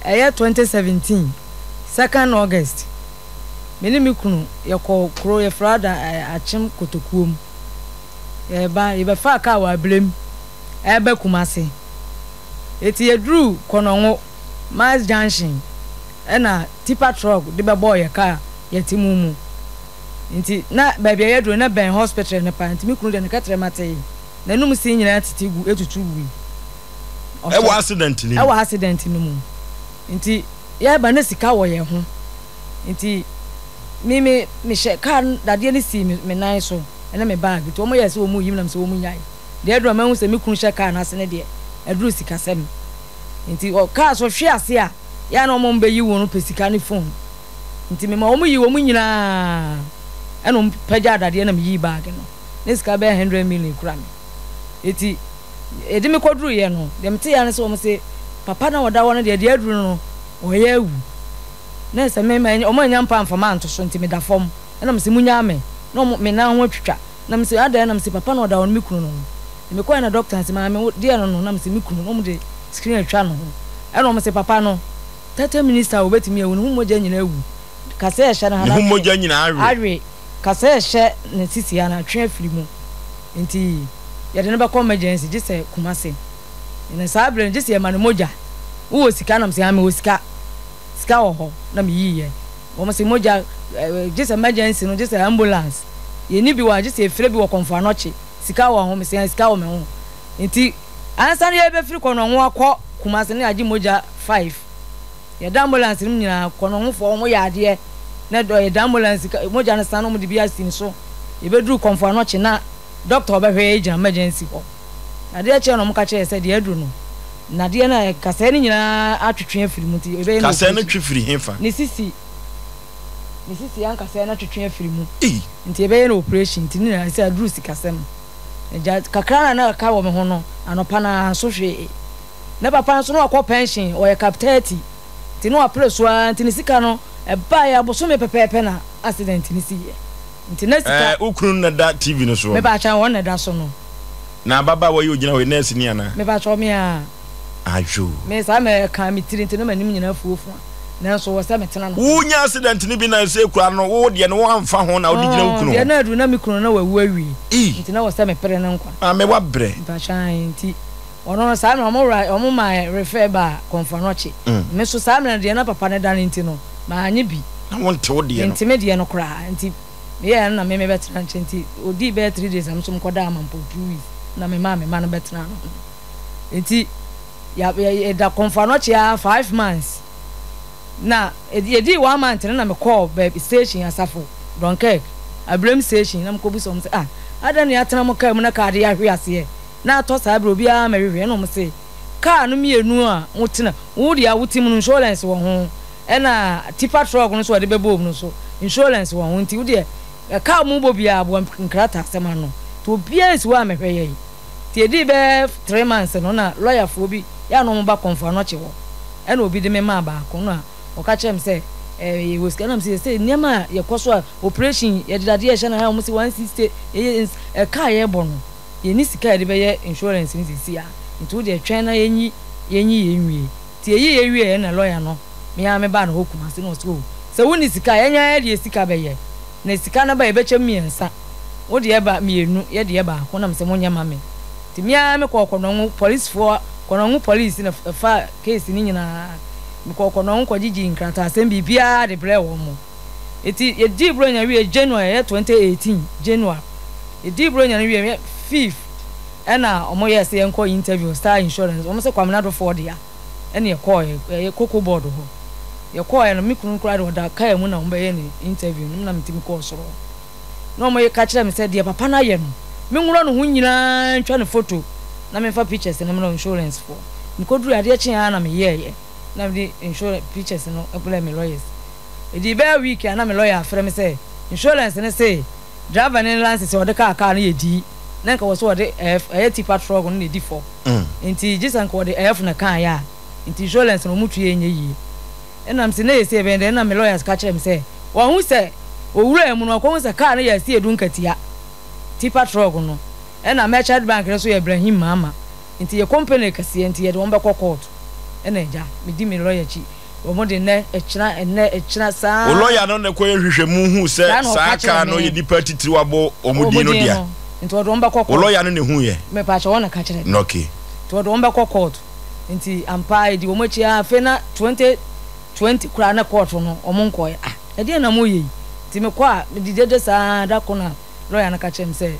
Ɛyɛ 2017 second August, me ne me kunu yɛkɔɔ kuro yɛfrɛ ada Akyem Kotokuom. Yɛreba yɛbɛfaa kaa wɔ Ablem ɛreba Kumasi. Eti yɛduruu Kɔnɔngo, Miles Junction ɛna tipa truck de bɛbɔɔ yɛ kaa yɛte mu mu. Nti na baabi a yɛaduru no na bɛn hospital no paa nti me kunu deɛ ne kɛtrɛma tee, n'anum se nyinaa tete gu etutu gui. Ɔsɔ Ɛwɔ accident no mu. Ɛwɔ accident no mu. Nti yɛreba na sika wɔ yɛn ho nti me me mehyɛ car no dadeɛ no sii me me nan so ɛne me bag nti wɔn yɛɛ sɛ wɔn reyi me na mesɛ wɔn nyae. Deɛ aduru a mahu sɛ me kunu hyɛ car no ase no deɛ aduru sikasɛm nti ɔ car so hwe ase a yɛ a na wɔn bɛyi wo no pɛ sika ne phone. Nti mema wɔn yii wɔn nyinaa ɛna wɔn pagyaa dadeɛ na meyii bag no ne sika bɛyɛ 100 million kura me. Eti yɛde me kɔduruiɛ no deɛ meteeɛ ara ne sɛ wɔn se papa no a ɔda hɔ no deɛ deɛ aduru no no ɔreyɛ awu. Na sɛ me wɔn annya mpa amfa me anto so nti meda fam ɛna mese monyaa me na wɔn me nan ho atwitwa na mese adɛn na mese papa no a ɔda hɔ no me kunu no no. Nti mekɔeɛ na doctor no se maame wo deɛ no no na mese me kunu na wɔn de screen atwa ne ho ɛna wɔn se papa no 30 minutes a obetumi awu, ne ho mogya nyinaa awu. Kasɛɛ hyɛ no ha Ne na ho atwe mogya nyinaa awe. awe. Kasɛɛ hyɛ ne sisi ha na atwe afiri mu. Nti yɛde no bɛkɔ emergency gye sɛ Kumasi. Na saa berɛ no gye sɛ yɛma no mogya. Wowɔ sika? Na mese aane mewɔ sika. Sika wɔ hɔ na meyiiɛ. Wɔn se mogya gye sɛ emergency no gye sɛ ambulance. Yɛnni bi wɔ ha gye sɛ yɛfrɛ bi wɔ Komfo Anokye. Sika wɔ ho? Mese aane sika wɔ me ho. Nti ansa na yɛrebɛfiri Kɔnɔngo akɔ Kumasi no yɛagye mogya five. Yɛda ambulance no mu nyinaa Kɔnɔngofoɔ wɔn yɛ adeɛ na yɛda ambulance mogya no san na wɔn de bi asi ne so. Yɛbɛduru Kɔmfo Anokye na doctor a ɔbɛhwɛ yɛn gyina emergency hɔ. Adeɛ kyeeɛ na wɔn ka kyerɛɛ yɛn sɛ deɛ aduru no nnadeɛ no a kasɛɛ no nyinaa atwetwe afiri mu nti yɛbɛyɛ no Kasɛɛ no operation. twe firi hefa? Ne sisi ne sisi ankasɛɛ no atwetwe afiri mu Ei! nti yɛbɛyɛ no operation nti ne nyinaa sɛ aduru sikasɛm. Agya kakra na na aka wɔ me ho no, anɔpa no ara nso hwee. Ne papa nso na wakɔ pɛnhyen, ɔyɛ kaptaati, nti na wapere so ara nti ne sika no ɛbaeɛ abosome pɛpɛɛpɛ na accident no siiɛ. Nti na sika. Ɛɛ, wo kunu no na ɛda TV no soɔ no? Mepakyɛw, ɔno na ɛda so no. Na ababaawa yi a ɔgyina hɔ yi, nɛɛse ni anaa? Mepakyɛw, me ara. Ayoo. Me saa mɛ ɛkaa me tiri nti na m'anim nyinaa afuafua. Nanso wɔ sɛ metena no ho. Wo nya accident no bi na ɛsɛ kura no wo deɛ no wo anfa ho na wode gyina wo kunu ho. Deɛ na aduru na me kunu no na wawu awie. Ii. Nti na wɔ sɛ mepere ne nkwa. Maame wabrɛ. Mpakyɛ ae nti ɔno no saa mmerɛ ɔmo wura ɔmo maa refer baa Komfo Anokye. Me nso saa mmerɛ no deɛ na papa no da no nti no manye bi. Na wo nte wo deɛ no. Mente me deɛ no koraa nti meyɛɛ no na me mebɛtena nkyɛn nti odii bɛyɛ 3 days na me nso mekɔdaa Mampong 2 weeks na memaa me mma no bɛtenaa ne ho nti. Yɛda Komfo Anokye ara 5 months na yɛdii one month no na mekɔɔ baabi station Asafo Dunkirk Abrem station na mekɔbisa wɔn sɛ ah adɛn na yɛatena mo kaa mu na kaa de yɛahwe aseɛ na atɔ saa berɛ obiara mmɛhwehwɛ ɛna wɔn se kaa no mmienu a wotena wo deɛ a wote mu no insurance wɔ ho ɛna tipa truck no nso a wɔde bɛbɔ mu no nso insurance wɔ ho nti wo deɛ kaa mu bɔ biara boa nkrataasɛm ano nti obiara nsi hɔ a mɛhwɛ yɛn. Nti ɛdii bɛyɛ 3 months no na lɔyafoɔ bi yɛ a na wɔn ba Kɔmfo Anɔkye hɔ ɛna obi de me maa baako na ɔka kyerɛɛ me sɛ ɛɛ yɛwɔ sika na me sɛ sɛ nneɛma a yɛkɔ so a operation yɛde dadeɛ ɛhyɛ no ha wɔn sɛ 160 ɛyɛ ɛka a yɛbɔ no yɛnni sika a yɛde bɛyɛ insurance no sisi a nti wo deɛ twɛn na yɛnyi yɛnyi yɛn nwie nti yɛyi yɛ wie ɛna lɔya no me ara me baa ne hɔ Kumasi na ɔsɛ o sɛ wonni sika a yɛnyɛ ara deɛ sika bɛyɛ na sika no ba yɛbɛkyɛ mu mmiɛnsa Wo deɛ ba mienu, yɛ deɛ baako na mesɛ monyɛ ma me. Nti me ara mekɔɔ Kɔnɔngo policefoɔ, Kɔnɔngo police na ɛfaa case no nyinaa. Mekɔɔ Kɔnɔngo kɔgyegyee nkrataasɛm biribiara de brɛɛ wɔn. Nti yɛdii Buronya wieɛ January, ɛyɛ 2018 January. Yɛdii Buronya no wieɛ fifth ɛna wɔyɛɛ sɛ yɛnkɔ interview Star Insurance, wɔn sɛ Kwamina Dofoɔ dea. Ɛna yɛkɔɔɛ, ɛyɛ Cocoa Board hɔ. Yɛkɔɔɛ no me kunu koraa deɛ ɔda kaa mu na wɔbɛyɛ ne interview no, me na metumi kɔɔ soro hɔ. Na wɔka kyerɛɛ me sɛ deɛ papa no ayɛ no, menworɔ ne ho nyinaa ntwa no foto na memfa pictures no mmrɛ insurance foɔ. Mekɔduruiɛ adeɛ kyeeɛ ara na meyɛeɛ na mede insurance pictures no brɛɛ me lawyers. Ɛdii bɛyɛ week a na me lawyer afrɛ me sɛ insurance no se driver no license a ɔde kaa car no yɛ dii na nka wɔ sɛ wɔde F ɛyɛ tipa truck no na ɛdi fɔ nti gye sɛ nka wɔde F na ɛkaeɛ a nti insurance no wɔn tuiɛ nyɛ yie. Ɛna mese na ɛsei ɛbɛyɛ dɛn? Ɛna me lawyers ka kyerɛɛ me sɛ wɔahu sɛ owuraa mu no ɔkɔhu sɛ car no yɛ Asiedu Nkatia tipa truck no ɛna Merchant Bank no nso yɛ Ibrahim Mahama nti yɛ company kɛseɛ nti yɛde wɔn bɛkɔ court. Ɛna agya, medi me lɔya akyi. Wɔn de nnɛ, ɛkyena, ɛnnɛ, ɛkyena, saa Wo lɔya no na ɛkɔyɛ nhwehwɛmu huu Saa sɛ na ɔka saa kyerɛɛ kaa no me. yɛ nnipa atitiriw abɔ wɔn Wɔn din no din dea. no. Nti wɔde wɔn bɛkɔ Wo kɔɔto. lɔya no na ɛhuiɛ? Mepaakyɛw, wɔn na ɛka kyerɛɛ me. Okay. Nti wɔde wɔn bɛkɔ kɔɔto. Nti ampa ara yɛdii wɔn akyi ara, afei na 2020 koraa na kɔɔto no wɔn nkɔeɛ. Ah, ɛdeɛn na moreyɛ yi? Nti mekɔ a, medi dede saa ara, da koro na lɔya no ka kyerɛɛ me sɛ,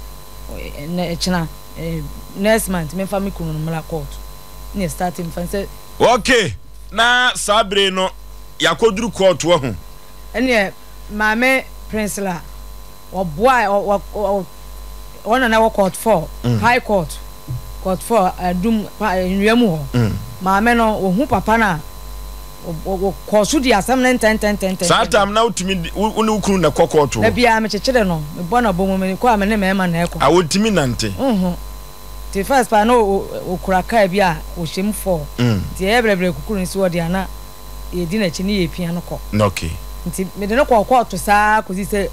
ɛnnɛ, ɛkyena, eh, next month memfa me kunu no mmra kɔɔto. Ɛna yɛ starte mfa no sɛ. Okay, na saa bere yi no yɛakɔduru kɔɔto ahu. Ɛneɛ Maame Prinsila ɔboae ɔ ɔ ɔ na na ɛwɔ court four, high court, court four adum pa nnua mu hɔ. Maame no ɔhu papa no a ɔ ɔkɔɔ so dii asɛm no ntɛntɛntɛntɛntɛm. Saa time na wotumi de wo ne wo kunu na ɛkɔ kɔɔto Da hɔ? biara mekyekyere no, mebɔ no abɔmu, mekɔ a me ne mmarima na ɛkɔ. A ɔntumi nante? Nhu. Nti first paa na ɔkura car bi a ɔhyɛ mu four. Nti yɛyɛ brɛbrɛ kukuru no si hɔ deɛ a na yɛdi n'akyi ne yɛpia no kɔ. Okay. Nti mede no kɔɔ kɔɔto saa kɔsi sɛ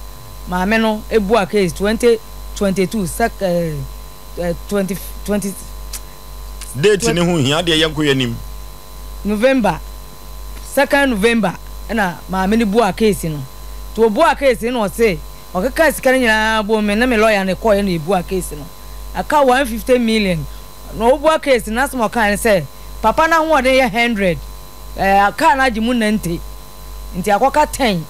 maame no bua case 2022 sɛ eh, 20, 20, Date no ho hia deɛ yɛnkɔ yɛn anim. November, second November ɛna maame no bua case no. Nti ɔbua case no na ɔse ɔkeka sika no nyinaa bom me ne me lawyer na ɛkɔɔyɛ na yɛbua case no. Aka 150 million na ɔbua case no n'asɛm a ɔkae ne sɛ papa no ahoɔden yɛ 100 ɛɛ car no agye mu 90 nti akɔka 10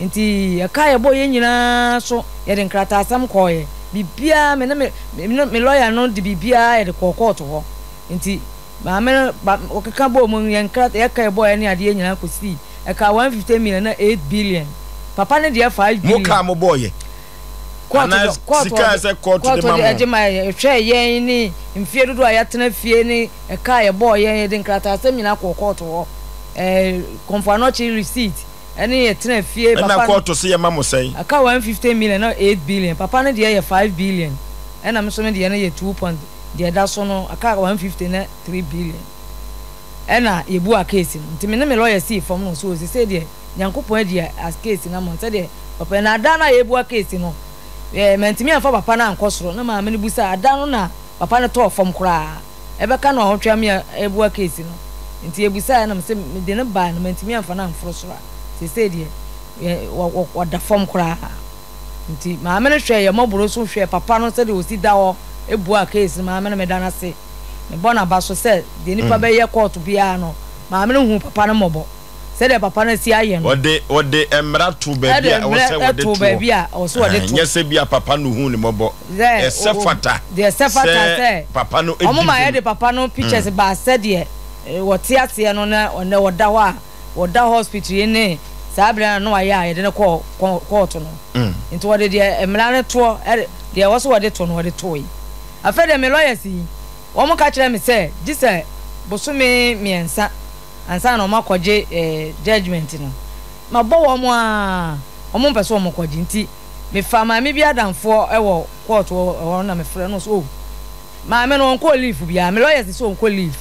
nti ɛka a yɛbɔɔ yɛn nyinaa so yɛde nkrataasɛm kɔɔeɛ biribiara me ne me me me lawyer no de biribiara yɛde kɔɔ kɔɔto hɔ nti maame no ba ɔkeka bɔɔ mu yɛn nkrataa yɛka yɛbɔɔ ne adeɛ nyinaa kɔsii ɛka 150 million na 8 billion papa no deɛ 5 Mo billion. kaa mo bɔɔyɛ? Kɔɔto Anaa de kɔɔto sika a ɔde ɛsɛ kɔɔto de kɔɔto ma de mo? ɛgye ma yɛn ɛhwɛɛ yɛn ne mfie dodoɔ a yɛatena fie ne ɛka a yɛbɔɔ yɛn yɛde nkrataasɛm nyinaa kɔɔ kɔɔto hɔ ɛɛ Kɔmfo Anɔkye receipt ɛne yɛtena fie Ɛna papa no kɔɔto se yɛma mo sɛn? ɛka 150 million na 8 billion papa no deɛ yɛ 5 billion ɛna me nso me deɛ no yɛ 2 point deɛ ɛda so no aka 150 na 3 billion ɛna yɛbua case no nti me ne me lawyer sii fam no so sesei deɛ Nyankopɔn adi as case no ama wo sɛdeɛ papa yi na ada no a yɛbua case no eh, mantumi amfa papa no ankɔ soro na maame no busa ada no na papa no tɔɔ fam koraa ɛbɛka no a ɔtwea me a ɛbua case no nti yɛbusaeɛ na mesɛ mede no baa no mantumi amfa no amforo soro a seesei deɛ ɔda fam koraa nti maame no hwɛɛ yɛ mmɔboro so hwɛɛ papa no sɛdeɛ ɔsi da hɔ bua case no maame no meda no ase mebɔ n'aba so sɛ deɛ nipa bɛyɛ kɔɔto biara no maame no hu papa no mmɔbɔ sɛdeɛ papa no asi ayɛ no. Wɔde wɔde mmara to baabi a Ɛde ɛwɔ sɛ mmerɛ wɔde to toɔ. baabi a ɛwɔ sɛ wɔde Ɛhɛn, to. nyɛ sɛ bi a papa no hu ne mmɔbɔ. Sɛ Ɛsɛ o fata deɛ ɛsɛ fata sɛ sɛ papa no di wɔn ma bem. yɛde papa no pictures baa sɛdeɛ wɔte aseɛ no na ɔnɛ ɔda hɔ a ɔda hospital yi ne saa berɛ no na wayɛ a yɛde no kɔɔ kɔ kɔɔto no. Nti wɔde deɛ mmara no toɔ ɛde deɛ ɛwɔ sɛ wɔde to no wɔde toe. Afei deɛ me lawyers yi wɔn ka kyerɛɛ me sɛ gye sɛ bosome mmiɛnsa ansa na wɔakɔgye judgement no. Mabɔ wɔn aa, wɔn mpɛ sɛ wɔkɔgye nti mefaa maame bi adamfoɔ wɔ court hɔ na mefrɛ no ɔsɛ oh maame no ɔnkɔɔ leave biara, me lawyers sɛ ɔnkɔ leave,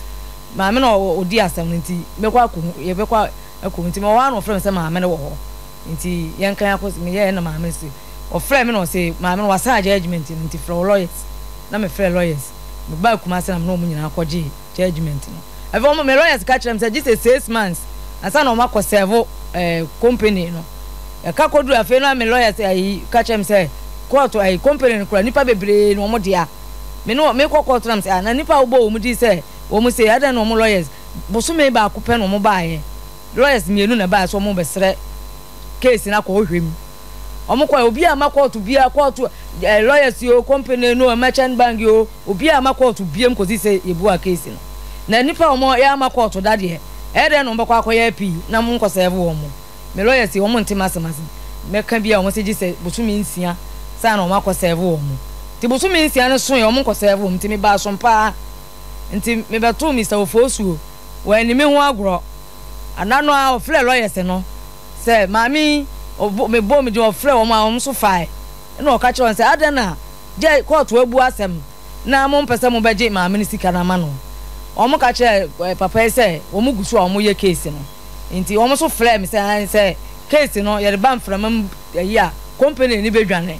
maame no ɔdi asɛm no nti mɛkɔ akɔhu, yɛbɛkɔ akɔhu nti mewɔ hɔ a na ɔfrɛ me sɛ maame no wɔ hɔ nti yɛnka akɔ, meyɛɛ na maame no se ɔfrɛ me na ɔse maame no wasan judgement no nti frɛ wo lawyers na mefrɛ lawyers, mebaa Kumasi na me ne wɔn nyinaa kɔgyee judgement no. Afei wɔn me lawyers ka kyerɛ me sɛ gye sɛ 6 months ansa na wɔn akɔ serve company no. Ɛka kɔduru afei na me lawyers ayi ka kyerɛ me sɛ court ayi company no kura nipa bebree na wɔn dea. Me ne me kɔ court na me sɛ ah na nipa a wobɔ wɔn din sɛ wɔn sei adɛn na wɔn lawyers bosome baako pɛ na wɔn baayɛ. Lawyers mmienu na ɛbaayɛ sɛ wɔn bɛsrɛ case no akɔ hwɛ mu. Wɔn kɔɛ obi a ma court biara court lawyers o company no merchant bank o obi a ma court biem kɔsi sɛ yɛbua case no. Na nipa a wɔn yɛ ama court da deɛ ɛyɛ dɛn na wɔn bɛkɔ akɔyɛ appeal na mo nkɔ serve wɔn mo. Me lawyers yi wɔn nte m'asɛm ase. Mɛka bi a wɔn sɛ gye sɛ bosome 6 saa na wɔn akɔ serve wɔn mo. Nti bosome 6 no soe wɔn nkɔ serve wɔn nti me baa som paa. Nti me bɛtoo Mister Ofosuo wɔanni me ho agorɔ. Ana no ara ɔfrɛɛ lawyers no sɛ maame yi ɔbɔ me bɔɔ me din ɔfrɛɛ wɔn a wɔn nso fae ɛna ɔka kyerɛɛ wɔn sɛ adɛn na gye kɔɔto abu asɛm na mompɛ sɛ mobɛgye maame no sika no ama no. Wɔn ka kyerɛɛ papa yi sɛ wɔn gu so a wɔyɛ case no nti wɔn nso frɛɛ me sɛ aane sɛ case no yɛde ba mframa mu ayi a company no bɛdwane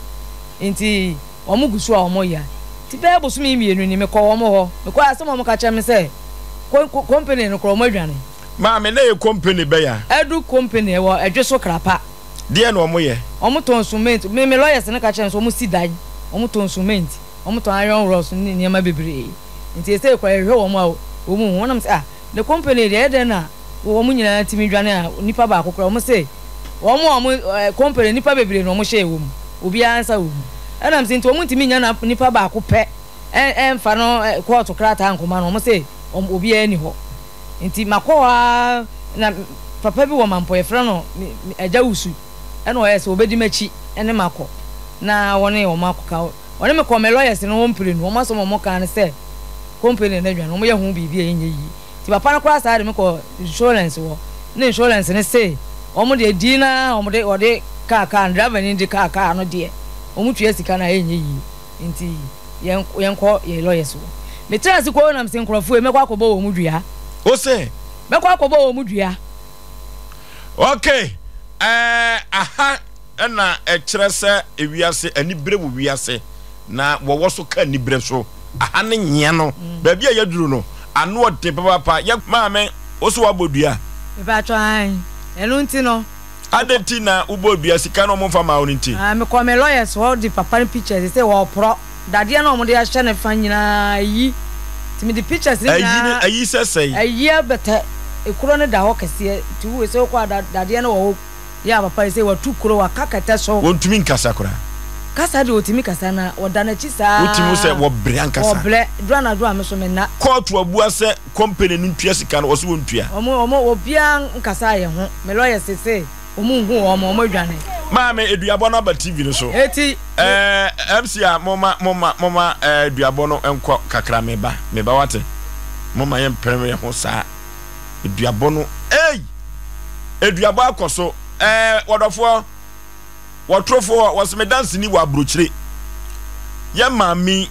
nti wɔn gu so a wɔyɛ. Nti bɛyɛ bosome 2 ni mekɔɔ wɔn hɔ mekɔɔ asɛm a wɔka kyerɛ me sɛ. Company no koraa ɔmo adwane. Maame, na ɛyɛ company bɛn a? Adu company, ɛwɔ Ɛdweso Krapa. Deɛn na ɔmo yɛ? Ɔmo tɔn cement. Me me lawyers no ka kyerɛɛ me sɛ ɔmo si dan, ɔmo tɔn cement, ɔmo tɔn iron rods ne nneɛma bebree. Nti seesei koraa yɛhwehwɛ wɔn a wɔn nhu. Wɔn nam sɛ ah ne company deɛ ɛyɛ dɛn na wɔn nyinaa tumi dwane a nipa baako koraa wɔn se wɔn a wɔn eh, company nipa bebree na wɔn hyɛɛ wɔ mu obiara nsa wɔ mu. Ɛnam sɛ nti wɔn ntumi nya na nipa baako pɛ ɛnfa no kɔɔto krataa nkɔma no wɔn se wɔn obiara ni hɔ. Nti makɔ hɔ ara na papa bi wɔ Mampɔ yɛfrɛ no Agya Wusu ɛna ɔyɛ sɛ ɔbɛdi m'akyi ne makɔ na wɔne wɔn akɔka. Wɔne me kɔɔ me lawyers no hɔ mprenu, wɔn asɛm a wɔkaa ne sɛ company no adwane, wɔyɛ ho biribi a ɛnyɛ yie. Nti papa no koraa saa de me kɔɔ insurance hɔ na insurance no se wɔn deɛ dii no ara a wɔde wɔde kaa kaa no, driver ni de kaa kaa no deɛ wɔn tua sika no a ɛnyɛ yie nti yɛn yɛnkɔ yɛn lawyers hɔ. Metenaa ase kɔɔ na mese nkorɔfoɔ yi mɛkɔ akɔbɔ wɔn dua. Wo se? Mɛkɔ akɔbɔ wɔn dua. Okay, ɛɛ aha. na ɛkyerɛ sɛ ewiase anibere wɔ wiase, na wɔwɔ so ka anibere so. Aha ne nyea no, baabi a yɛaduru no, ano ɔden papaapa. Yɛ maame, wo so woabɔ dua? Mepaatwɔ aane, ɛno nti no. Adɛn nti na wobɔɔ dua? Sika no wɔmfa mmaa wo no nti? Aane, mekɔɔ me lawyers hɔ de papa no pictures, seesei wɔreporɔ dadeɛ no a wɔde ahyɛ ne fa nyinaa, ayi, nti mede pictures no nyinaa. Ayi sɛ sɛn? Ayi abɛtɛ, ekuro no da hɔ kɛseɛ, nti wo sɛ wokɔ a dadeɛ no wɔ hɔ. Yɛ a papa yi sɛ watu kuro waka kɛtɛ so. Wɔntumi nkasa koraa. Kasa deɛ ɔtumi kasa na ɔda n'akyi saa. Wotumi hu sɛ wɔbrɛ ankasa. Wɔbrɛ, duru anadwo a me so menna. Kɔɔto abua sɛ company no ntua sika no, wɔse wɔntua. Wɔn, wɔn, obiara nkasaa yɛn ho. Me lawyers se wɔn nhu wɔn, wɔn adwane. Maame, aduabɔ no aba TV no so. Eti. Ɛɛ, MC a, momma, momma, momma ɛɛ aduabɔ no nkɔ kakra, meba, meba wate. Momma yɛmpere yɛn ho saa. Aduabɔ no ei! Aduabɔ akɔ so ɛɛ wɔdɔfoɔ, wɔtorofoɔ, wɔse me danseni wɔ aburokyire. Yɛ maame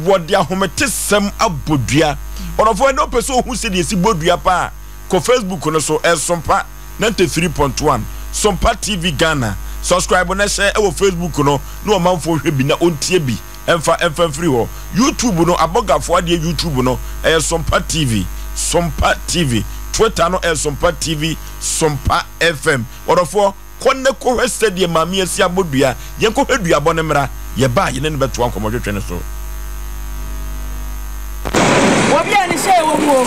wɔde ahometesɛm abɔ dua. Ɔdɔfoɔ ɛnɛ wopɛ sɛ ohu sɛdeɛ esi bɔ dua paa kɔ Facebook no so ɛsompa 93.1 Sompa TV Ghana. Subscribe na hyɛ ɛwɔ Facebook no na ɔmanfoɔ hwɛ bi na ɔntie bi. Ɛmfa ɛmfa mfiri hɔ. YouTube no, abɔgafoɔ adeɛ YouTube no, ɛyɛ Sompa TV, Sompa TV. Twitter no ɛyɛ Sompa TV, Sompa FM. Ɔdɔfoɔ, kɔ na kɔhwɛ sɛdeɛ Maame asi abɔ dua. Yɛnkɔhwɛ duabɔ no mmra. Yɛba a, yɛne no bɛtoa nkɔmmɔtwetwe no so. Obi a ne hyɛɛ wɔ mu o,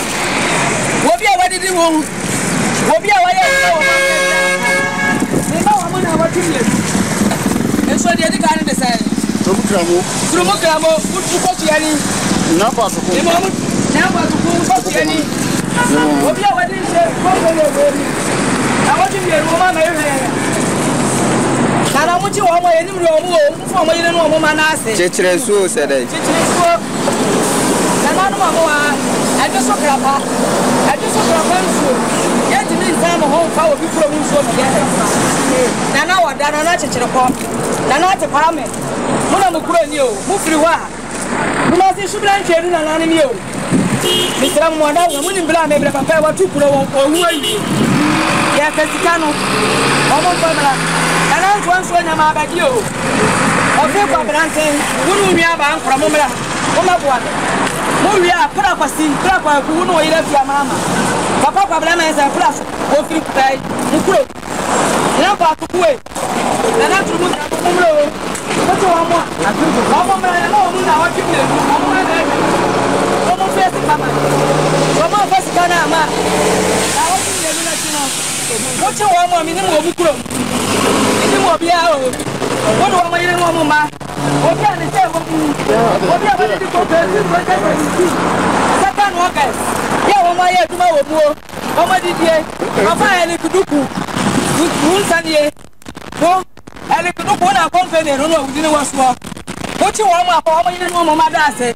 obi a wadidi wo ho, obi a wayɛ adwuma wɔ hɔ ne mma wɔn nnawɔtwe mmienu. Nso deɛ ɛdi kan no de sɛn? Turumu kramo. Turumu kramo, wokɔ ni. Nanfo atoko. Mmom, nanfo atoko, wokɔ ni. Obi a wadi nhyɛ kɔkɔ wɔ wɔ mu. Nnawɔtwe mmienu wɔn ama ehwɛ yɛn. Na na wɔn kyi wɔn a yɛnim deɛ wɔn wɔ wɔn fo wɔn yere ne wɔn mma no ase. Kyekyere nsuo sɛ dɛn? Kyekyere nsuo. Nananom a mowɔ ha, ɛdwo so krapa, ɛdwo so krapa nsuo. Yɛntumi nsan mo ho mfa obi kurom nsuo mmɛyɛ adwuma. Nana Wɔda, Nana Kyekyere Kɔ, Nana Atekwame, mo na mo kuro nie o, mofiri hɔ a, Kumasi Subra Ntwedu nananom yi o. Mesrɛ mo, mo adaworo, monim berɛ a mebrɛ papa yi, watu kuro, wawu awie. Yɛpɛ sika no, wɔn mfa mmra. Nana Ntoa nsuo nyama abɛgye o. Ɔfe Kwabena Nten, wo ne wo nua baa nkorɔ, mommra, mommɛboa me. Mowie a, Pra Kwasi, Pra Kwaku, wo ne wo yere Afia Maama, Papa Kwabena Mensah, Pra so, wɔfiri Kutai, mo kurom. Nana Kwaku e, Nana Turumu Nana mommra o. Mote wɔn a, wɔn mmra, yɛma wɔn nnawɔtwe mmienu, wɔn mmra na ɛhwɛ. Wɔn mfa sika ma. Sɛ wɔn amfa sika no amma a, nnawɔtwe mmienu no akyi no, Wokye wɔn a, menim wɔn kurom. Menim obiara o. Wo ne wɔn yere ne wɔn mma. Obi a ne sɛ wɔ mu. Obi a wɔde di kɔkɔ efi 2022 second August. Yɛ wɔn ayɛ adwuma wɔ mu o. Wɔn adidie. Ɔfa Eric Duku. Wo nsa nie. Wo Eric Duku wo na kɔmpani no na ɔwudi ne wɔ soɔ. Wokye wɔn a kɔ wɔn yere ne wɔn mma da ase.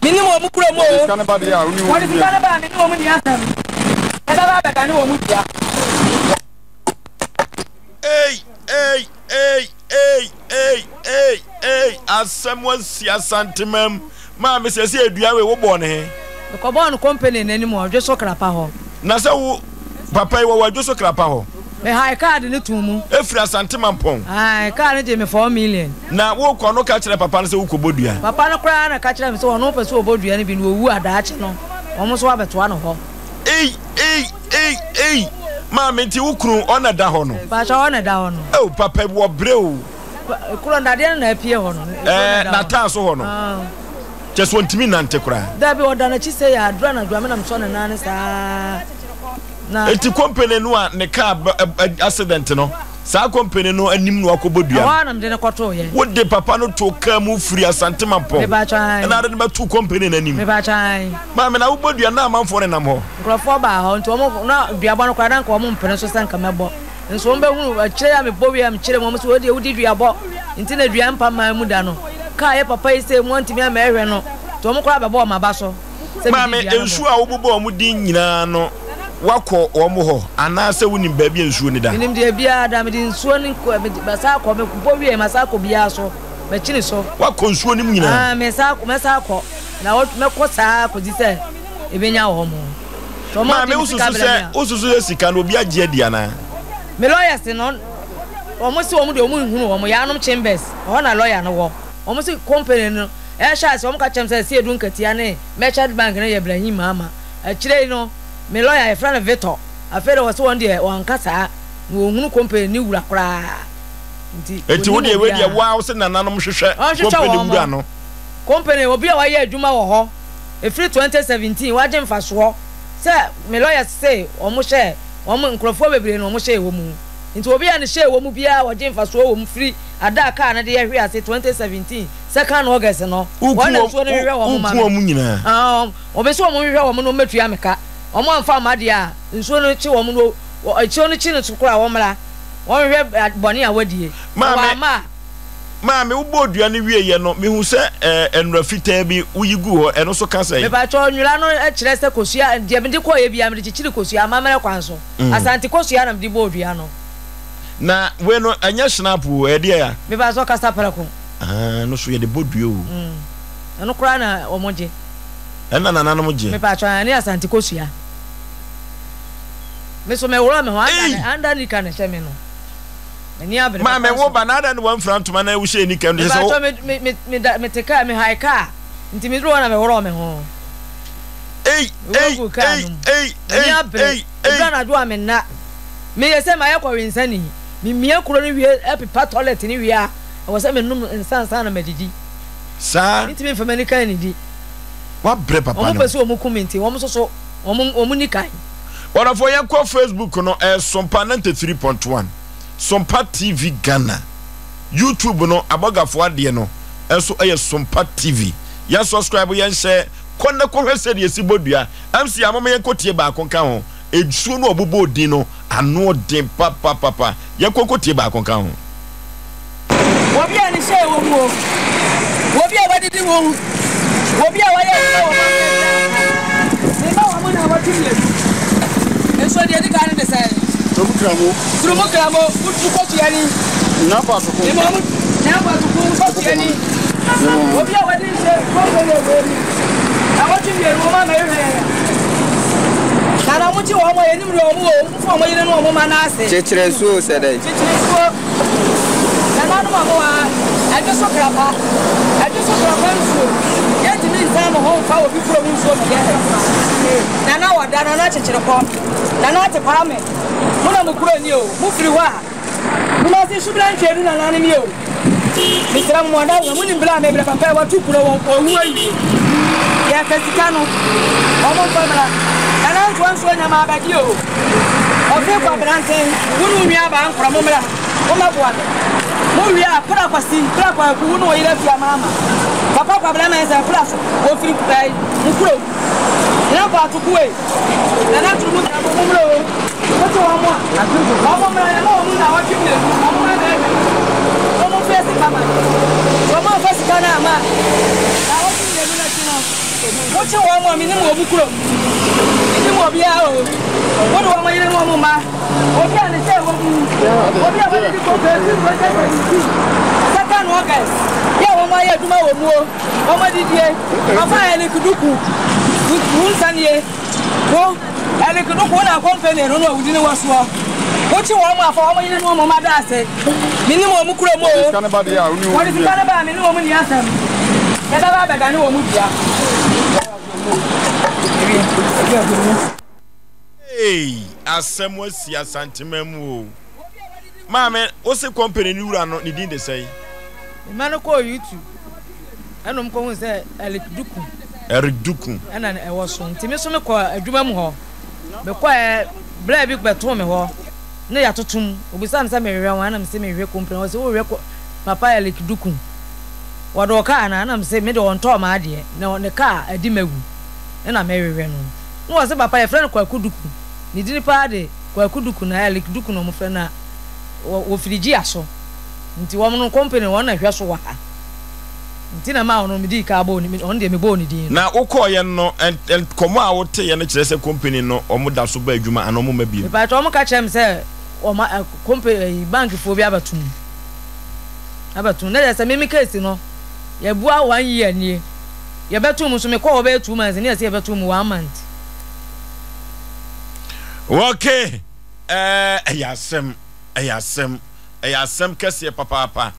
Menim wɔn kurom o. Wɔde sika no ba deɛ a, wo ne wɔn Wɔde sika no ba a, me ne wɔn nni asɛm. Ɛbɛba abɛdane wɔn dua. Ei, ei, ei, ei, ei, ei, ei, asɛm asi Asantemam. Maame sɛ sɛ dua wei wobɔɔ ne he? Mekɔbɔɔ no company no anim wɔ Dwoso Krapa hɔ. Na sɛ wo papa yi wɔwɔ Dwoso Krapa hɔ? Me hae kaa de no too mu. Efiri Asante Mampɔn. Ae, kaa no gyee me 4 million. Na wokɔ no ka kyerɛ papa no sɛ wokɔbɔ dua? Papa no koraa na ka kyerɛɛ me sɛ ɔno pɛ sɛ ɔbɔ dua no bi na ɔwu a daakye no. Wɔn nso abɛtoa no hɔ. Ei ei ei ei maame nti wo kunu ɔna da hɔ no. Mpakyɛw ɔna da hɔ no. Oh papa wɔ brɛ o. Kuro dadeɛ no na apue hɔ no. Ɛɛ n'ataa so hɔ no. Kyɛ so ɔntumi nante koraa. Dabi ɔda n'akyi sɛ yɛ aduru anadwo a me na mesɔ ne nan no saa na. Eti company no a ne car accident no saa company no anim na wakɔbɔ dua no. Ɛhɔ ara na mede no kɔtoo yɛ. Wode papa no too car mu firi Asante Mampɔn ɛna ade no bɛtoo company no anim. Mepakyɛ ae. Maame na wobɔ dua na amanfoɔ nenam hɔ. Nkurɔfoɔ baa hɔ nti wɔn na duabɔ no koraa na nka wɔn mpene so sɛ nka mɛbɔ. Nso wɔn bɛhunu akyire a mebɔ wie a mekyerɛ mu wɔn sɛ wei deɛ wodi duabɔ nti na dua mpa mmaa mu da no. Kaa yɛ papa yi sɛ moantumi ammɛhwɛ no nti wɔn koraa bɛbɔɔ m'aba so sɛ medi Maame, dua no bɔ. nsuo a wobobɔ wɔn din nyinaa no woakɔ wɔn hɔ anaasɛ wonim baabi a nsuo no da? Menim deɛ biara da, mede nsuo no kɔ, mede, masan akɔ, mebɔ wie masan akɔ biara so, makyini so. Woakɔ nsuo no mu nyinaa? Aane, mesan akɔ, mɛsan akɔ, na mɛkɔ saa ara kɔsi sɛ ɛbɛnya wɔn. Sɛ wɔn Maame, de me sika wosusu brɛ me sɛ a. wosusu sɛ sika no obi agye adi anaa? Me lawyers no, wɔn se wɔn deɛ wɔn nhunu wɔn, Yaanom Chambers, ɛhɔ na lawyer no wɔ. Wɔn se company no ɛhyɛ ase wɔn ka kyerɛ me sɛ Siedu Nkatia ne Merchant Bank no yɛ Brahim Mahama. Akyire yi no, me lawyer yɛfrɛ no Victor, afei deɛ wɔse wɔn deɛ wɔanka saa, na wɔnhunu company no wura koraa. Nti Enti wo wɔnnim deɛ wei deɛ obiara. wo ara wo se nananom hwehwɛ Wɔnhwehwɛ company wɔn. wura no. Company, obi a wayɛ adwuma wɔ hɔ ɛfiri 2017 wagye mfasoɔ sɛ me lawyers se wɔn hyɛɛ wɔn nkorɔfoɔ bebree na wɔn hyɛɛ wɔ mu nti obi a ne hyɛɛ wɔ mu biara wɔgye mfasoɔ wɔ mu firi ada a car no de yɛ hwe ase 2017 second August no Woku wɔn na wɔn nsuo no hwehwɛ wɔn ma woku me wɔn nyinaa. Ah, wɔn bɛ sɛ wɔn hwehwɛ wɔn na wɔn bɛtua me ka wɔn amfa amma deɛ a nsuo no kye wɔn no nsuo no kye no so koraa wɔn mmra wɔn hwehwɛ bɔne a wɔadie sɛ Maame, wɔamma a. Maame, wobɔɔ dua no wieeɛ no, mehuu sɛ ɛɛ nwera fitaa bi woyi guu hɔ, ɛno nso ka sɛn? Mepakyɛw, nwera no kyerɛ sɛ kosua, deɛ mede kɔeɛ biara mede kyekyere kosua, amammerɛ kwan so. Asante kosua na mede bɔɔ dua no. Na wei no, ɛnyɛ schnapp o, ɛyɛ deɛn a? Mepakyɛw, kasa prɛko. Ah, ɛno nso yɛde bɔ dua o. Ɛno koraa na wɔgye. Ɛno na nananom gye. Mepakyɛw, ɛne Asante kosua. Me nso meworɔ me ho, anda nika na ɛhyɛ me no. M'ani abere Maame, papa wo nso. ba na adɛn na wamfira ntoma na wohyɛɛ nika no? Kyerɛ sɛ wo. Mepakyɛw, me, me, me, da, mete kaa, me hae kaa, nti meduru hɔ na meworɔɔ me ho. Ei, Meworɔ ei, guu kaa ei, no mu. ei, M'ani ei, abere. ei, Ɛduru ei. anadwo a menna. Meyɛ sɛ mayɛ kɔwensani. Memia kuro no wie, pepa toilet no wie a, ɛwɔ sɛ menom nsa ansa na madidi. Saa. Mentumi mfa m'ani kan nnidi. Woabrɛ papa Wɔn no. pɛ sɛ wɔn ku me nti, wɔn nso so, wɔn, wɔn nni kan. Ɔdɔfoɔ yɛnkɔ Facebook no ɛyɛ Sompa 93.1 Sompa TV Ghana YouTube no abɔgafoɔ adeɛ no nso ɛyɛ Sompa TV yɛn subscribe yɛn hyɛ kɔ na kɔhwɛ sɛdeɛ ɛsi bɔ dua MC a moma yɛnkɔ tie baako nka ho nsuo no ɔbobɔ odin no ano den papapapa yɛnkɔ nkɔ tie baako nka ho. Obi a ne hyɛɛ wɔ mu o, obi a wadidi wɔ mu, obi a wayɛ adwuma wɔ mu ne mma wɔn nnawɔtwe mmienu. Nso deɛ edi kan no de sɛn? Turumu kramo. Turumu kramo, wokɔ ni. Nyampa atoko. Ne mma nyampa atoko, wokɔ ni. Obi a wadi nhyɛ kɔkɔ yɛ wɔ mu. Nnawɔtwe mmienu wɔn ama yɛhwɛ yɛn. Na na wɔn kyi wɔn a yɛnim deɛ wɔn wɔ Wɔn a wɔyere ne wɔn mma no ase. Kyekyerɛ nsuo sɛ dɛn? Kyekyerɛ nsuo. Nananom a mowɔ ha, ɛdwo so krapa. Ɛdwo so krapa nsuo. Yɛntumi nsan mo ho mfa obi kurom nsuo mmɛyɛ adwuma. Nana Wɔda, Nana Kyekyerepɔ, Nana Atekwame, mo na mo kuro nie o. Mofiri hɔ a, Kumasi Subra Ntwedu nananom yi o. Mesrɛ mo, mo adawoma, monim berɛ a mebrɛ papa yi, watu kuro, wawu awie. Yɛpɛ sika no, wɔn mfa mmra. Nana ntoa nsuo nyama abɛgye o. Ɔfe Kwabena Nten, wo ne wo nua baa nkorɔ, mommra, mommɛboa me. Mowie a, Pra Kwasi, Pra Kwaku, wo ne wo yere afiri amaama. Papa Kwabena Mensah, Pra so, wɔfiri ɛɛ, mo kurom. Nana Boatoko ei, Nana Turumu Trabo, mommra o. Mote wɔn a, wɔn mmra, yɛma wɔn nnawɔtwe mmienu, wɔn mmra bɛhwɛ. Wɔn mfa sika ma. Sɛ wɔn amfa sika no amma a, nnawɔtwe mmienu no akyi no, mokye wɔn a, menim wɔn kurom. Menim obiara o. Wode wɔn yere ne wɔn mma, obi a ne sɛ wɔ mu, obi a wɔde di kɔkɔɔ fi 2017, second August, yɛ wɔn ayɛ adwuma wɔ mu o. Wɔn adidie, ɔfa Eric Duku, wo nsa nie, wo Eric Duku wo na kɔmpani no na wodi ne wɔ soɔ. Wokye wɔn afa wɔn yere ne wɔn mma da ase. Menim wɔn kuro mu o. Wɔde sika no ba deɛ a, wo ne wɔn Wɔde sika no ba a, me ne wɔn nni asɛm. Yɛbɛba abɛdane wɔn dua. Asomdwoeɛ ɛde agu mu. Eii asɛm asi Asanteman mu oo. Maame wo se company no wura no ne din de sɛn? Me mma no kɔɔ YouTube ɛna wɔn kɔhuu sɛ Eric Duku. Eric Duku. Ɛna ɛwɔ so nti me nso me kɔɔ adwuma mu hɔ. Me kɔɛ bla bi bɛtoo me hɔ na yɛatoto mu. Obisaa me sɛ mehwehwɛ hwan ɛna me se mehwehwɛ company. Ɔse wohwehwɛ papa Eric Duku. Wɔde wo kaa anaa? Ɛna me se me de ɔntɔɔ m'adeɛ na ne kaa adi mawu ɛna mehwehwɛ no. Na wɔse papa yɛfrɛ no Kwaku Duku. Ne dini paa de Kwaku Duku na Eric Duku na wɔfrɛ no na wɔfiri Gyiaso. Nti wɔn no company no wɔn na hwɛ so wɔ ha. Nti na maa ɔno medii kaa bɔɔ ne ɔno deɛ mebɔɔ ne din no. Na wokɔɔeɛ no nkɔmmɔ a woteeɛ no kyerɛ sɛ company no wɔn da so ba adwuma anaa wɔn mma bio? Mepakyɛw wɔn ka kyerɛɛ me sɛ wɔn a company ayi bank foɔ bi abɛto mu abɛto mu na kyerɛ sɛ me me case no yɛbua one year nie yɛbɛto mu nso mekɔɔ hɔ bɛyɛ 2 months ne yɛsɛ yɛbɛto mu one month. Okay, ɛɛ ɛyɛ asɛm, ɛyɛ asɛm, ɛyɛ asɛm kɛseɛ papaapa.